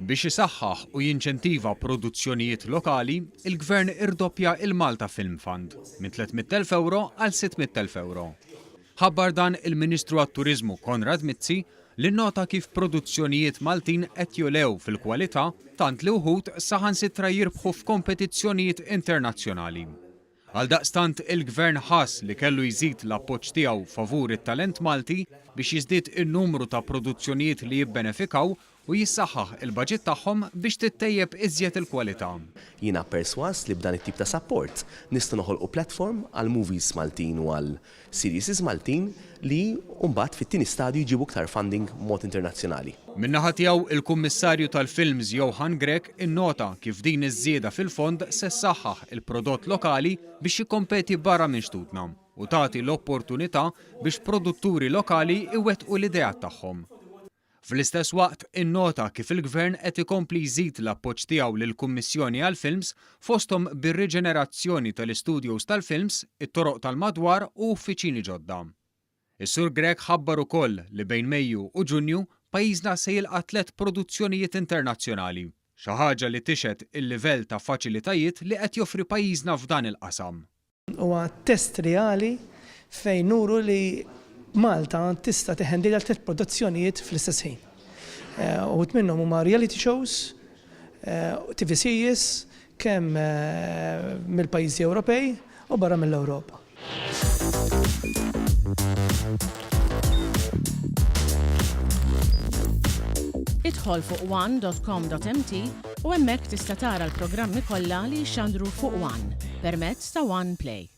Biex isaħħaħ u jinċentiva produzzjonijiet lokali, il-Gvern irdoppja il-Malta Film Fund minn 300,000 ewro għal 600,000 ewro. Ħabbar dan il-Ministru għat-Turiżmu Konrad Mizzi li nnota kif produzzjonijiet Maltin qed jogħlew fil-kwalità tant li wħud saħansitra jirbħu f'kompetizzjonijiet internazzjonali. Għaldaqstant il-Gvern ħass li kellu jżid l-appoġġ tiegħu favur it-talent Malti biex jiżdied in-numru ta' produzzjonijiet li jibbenefikaw u jissaħħaħ il-baġit tagħhom biex tittejjeb iżjed il-kwalità. Jiena persważ li b'dan it-tip ta' sapport nistgħu noħolqu platform għal movies Maltin u għal Series Maltin li mbagħad fit-tieni stadju jġibu iktar funding b'mod internazzjonali. Min-naħa tiegħu, il-Kummissarju tal-Films Johann Grech innota kif din iż-żieda fil-fond se ssaħħaħ il-prodott lokali biex jikkompeti barra minn xtutna u tagħti l-opportunità biex produtturi lokali jwettqu l-ideat tagħhom. Fl-istess waqt, innota kif il-Gvern qed ikompli jżid l-appoġġ tiegħu lill-Kummissjoni għall-Films fosthom bir-riġenerazzjoni tal-istudios tal-films, it-toroq tal-madwar u uffiċini ġodda. Is-Sur Grech ħabbar ukoll li bejn Mejju u Ġunju pajjiżna se jilqa' tlett produzzjonijiet internazzjonali, xi ħaġa li tixhed il-livell ta' faċilitajiet li qed joffri pajjiżna f'dan il-qasam. Huwa test reali fejn nuru li Malta tista' tiħendilja tlett produzzjonijiet fl-istess ħin. Uħud minnhom huma reality shows, TV series, kemm mill-pajjiżi Ewropej u barra mill-Ewropa. Idħol fuq one.com.mt u hemmhekk tista' tara l-programmi kollha li jixxandru fuq one permezz ta' One Play.